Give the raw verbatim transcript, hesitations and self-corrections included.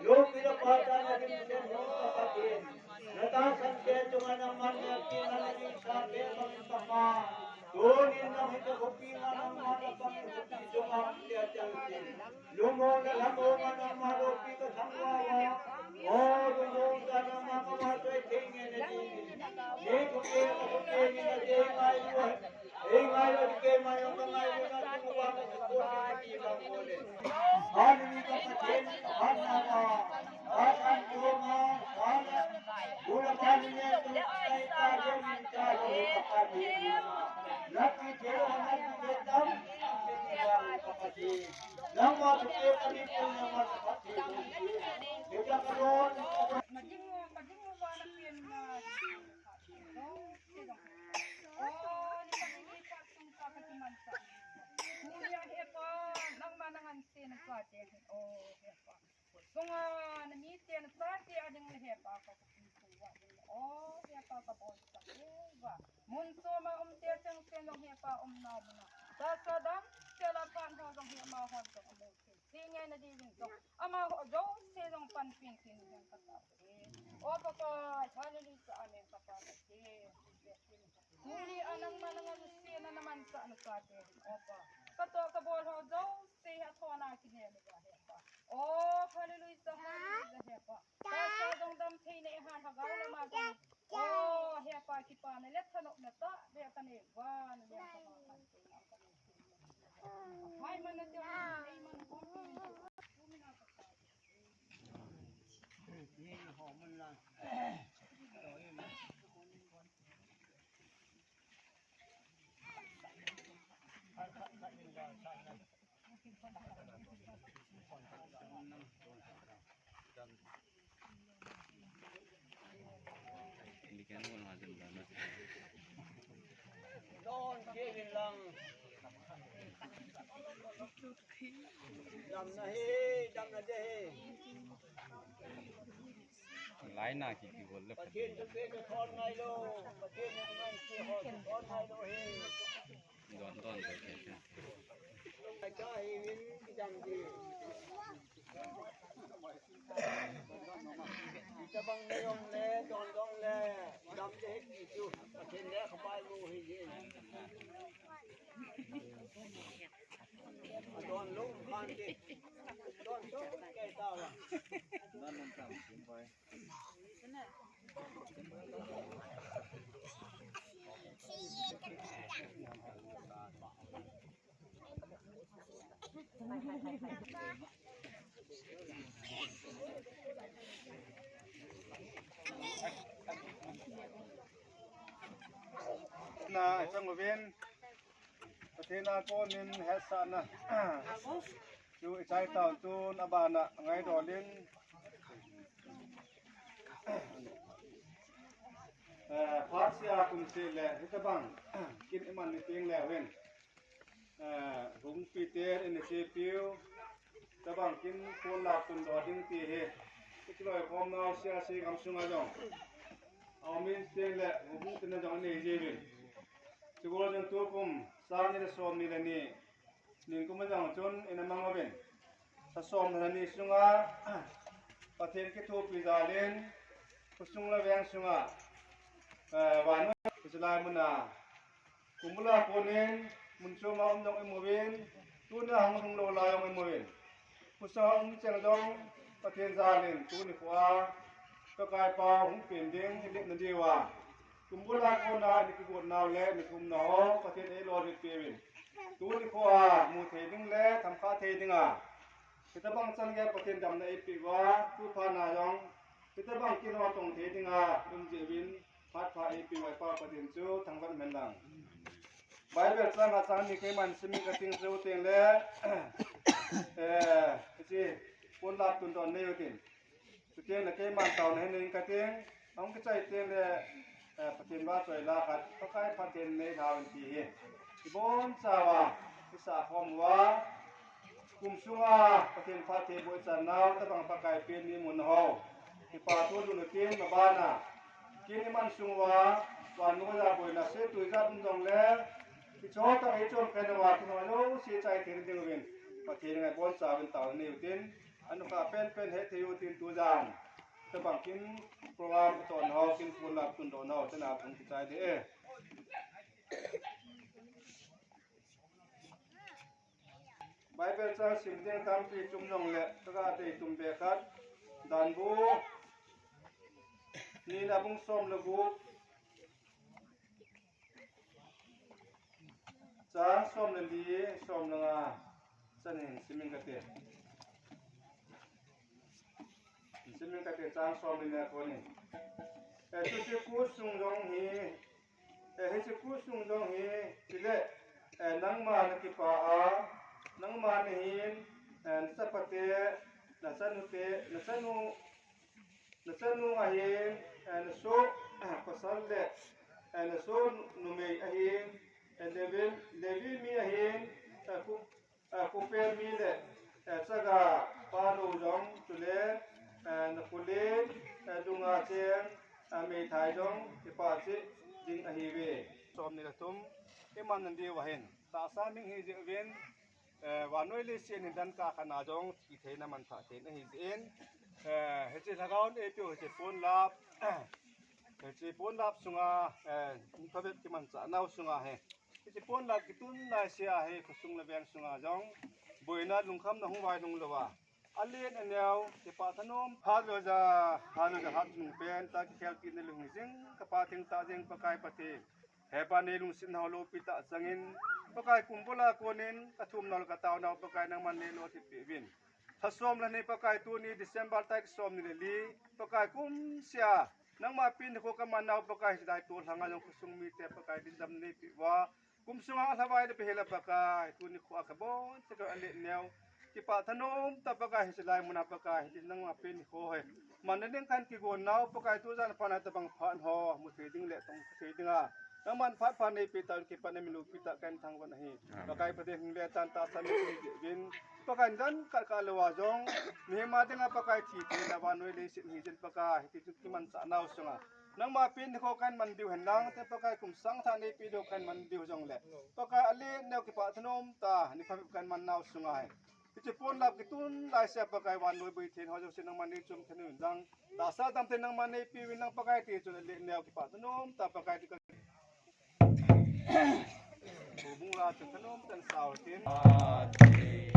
Lopi le pata na din sen ho ka Pathen. Na tahsan te chunga na man na pi na na din sa te bang ka pa. Tunin na hita ko pi na na man na bang ko pi chunga te a chang te. Lumong na lamong na na ma lopi ka thang wa wa. O lumong ka na ma ka ma toi te nge na din. Ni ko ke ko ke ni na de ngai wa. Mading mo, mading mo ba na pen na? Oh, ni kami ni pa sung pa ka ti man sa. Kuya he pa, nang ma nang an se na sa te. Oh, he pa. Sunga na mi te na sa te a ding le he pa ka ku pi ku wa ding. Oh, he pa ka bon sa. Wa. Mun so ma um te chang se no he pa um na mun. Sa sa dam se la pan ho dong he ma hon dong amu. Singe na di vin jong. Ama ho jo se jong pan pin kin jong ka ta. O Pakai, hallelujah, amen, Pakai, ka ti. Tuni a nang ma nang a se na na man sa na sa te. O Pa. Ka to ka bol ho jo se ha tho na ki ne le ga he Pa. O hallelujah, hallelujah, he Pa. Ka sa jong dam thei ne ha ha ga le ma jong. O he Pa, ki pa ne le thanop na ta be ka ne va na le ka ma. Don Kevin lang. Dam na he, dam na de he. Lai na ki ki bol le. Pathen chu pe ka thon ngai lo. Pathen nang nang ki ho thon ngai lo he. Don don ba ke. Ai ka hi min ki dam di. Tabang ne yong le, don don le, dam de he ki chu. Pathen le khabai mu hi ye. Don lung khan ti. Don to ke ta la. Don lung kam sim pai. Na, chang uvin. Pathen a konin hetsahna chu i chai tauvin, tun a bana ngaidolin, eh, phat sia kum seh le hitabang kin i man ni teng le uvin, eh, Hungpi te in i chepiu, tabang kin pon la tun doh ding ti hi i kiloikhomnau sia si gam sunga jong a um in, teng le Hungpi te na jong i nei jiuvin. Chubol jong tukum sang ni le som ni le ni, nikum a jong chun ina mang uvin. Sa som le ni sunga Pathen kithopi jalin, khosung le veng sunga, eh, vannoi, hiche lai muna, kum bula konin, mun chom a um jong i mu uvin, tuna hung hung lou lai jong i mu uvin. Khosung a um cheng jong Pathen jalin, tuni khoa Pakai pa hung pen ding i vet na diuva, kum bula kona i kigotnau le i kiumnau ho Pathen in eilolhin peuvin. Tuni khoa mu thei ding le thamkha thei dinga hitabang chan gei Pathen damna eipeh uva, tu phat na jong hitabang kin ho tong thei dinga um jeh uvin phat pha eipeh uva i Pa Pathen chu thangvah hen lang. Bible chang a chang ni keiman sim inge, ka ting chu teng le, eh, hiche pon la tun doh nei u tin. Chuteng le keiman taona hin nei inge ka ting, ahung kichai teng le, eh, Pathen vahchoi la khat, Pakai Pathen nei lhau in ti hi. I bonchauva, i sakhom uva, kum sunga Pathen phatthei boh i channau, tabang Pakai pen ni mun ho. Kipa thu lhun u tin, mabana kin i man sung uva, vannoi a boina se tui jat um jong le, i chotah i chom khen uva, kin ho jouse chai thei ding uvin. Pathen ngaibon chauvin taona nei utin, anokha penpen hetthei utin tujan. Tabang kin program ton ho, kin phone lap tun don ho, chana phone kichai de e. Bible chang sim ding tampi chom jongle, kaga tei tum be khat. Danbu nina bung som le gup, chang som le li, som le nga chan hin simin kate. Simin kate chang som le li a konin. Eh, chuche khu sung jong hi, eh, hiche khu sung jong hi, chule, eh, nangma nakipah a, nangma nahin, eh, nachapate, nachanute, nachanu, nachanu ahin, eh, nasoh pasal le, eh, nasoh numei ahin, eh, Levi, Levi mi ahin, eh, khu, eh, khopel mi le, eh, chaga pa lou jong, chule, eh, nakholen, eh, dunga cheng, eh, meithai jong, kipah cheh ding ahiuve. Som ni le thum, iman nadiu ahin. Tahsa min hi jeh uvin, eh, vannoi leiset hi dan kah khat na jong thi theina manthah theina ahi jeh in, eh, hiche lhagao in eipiu hiche ponlap, hiche ponlap sunga, eh, phabep kimanchah nau sunga hi, hiche ponlap kitun laisea hi khosung le veng sunga jong boina lungkhamna hung vailhung louva, alen aneo, kipah thanom, hat lou ja, hat lou ja, hat nung pen tah kikhel kitna lung hi jing, kapa thengtah jeng Pakai Pathen. He Pa, nei lungsetna ho loupi tah changin, Pakai, kum bula konin kathum nau le katao nau, Pakai, nangman neilolhinpeh uvin. Lha som le ni, Pakai, tuni December tarik som ni le li, Pakai, kumsea nangma pen nikho kaman nau, Pakai, hiche lai tollhanga jong khosung mite, Pakai, dingdam neipeh uva, kum sunga alhavai le pehela, Pakai, tuni kho a kabonchauva alen neo, kipah thanom tah, Pakai, hiche lai muna, Pakai, hiche nangma pen nikho hi manna ding kahin kigon nau, Pakai, tujan phat na tabang phat ho mu thei ding le tong thei dinga nangman phat pha neipeh tah, kipana min loupi tah kahin thangvah ahi. Amen. Pakai, Pathen hing le tan tahsa min hi jeh uvin, Pakai, nidan kah kah louva jong mihem a dinga, Pakai, thi theina vannoi leiset hi jeh in, Pakai, hiti chun kimanchah nau sunga nangma pen nikho kahin man diu henlang, te Pakai, kum sang thah neipeh diu kahin man diu jongle, Pakai, alen neo, kipah thanom tah ni phabep kahin man nau sunga hi, hiche ponlap kitun laisea, Pakai, vannoi boitheina ho jouse nangman neichom khen uvin lang, tahsa damtheina nangman neipeh uvin lang, Pakai, ti chun alen neo, kipah thanom tah, Pakai, ti ka Bung la chun thanom tah in sao tin.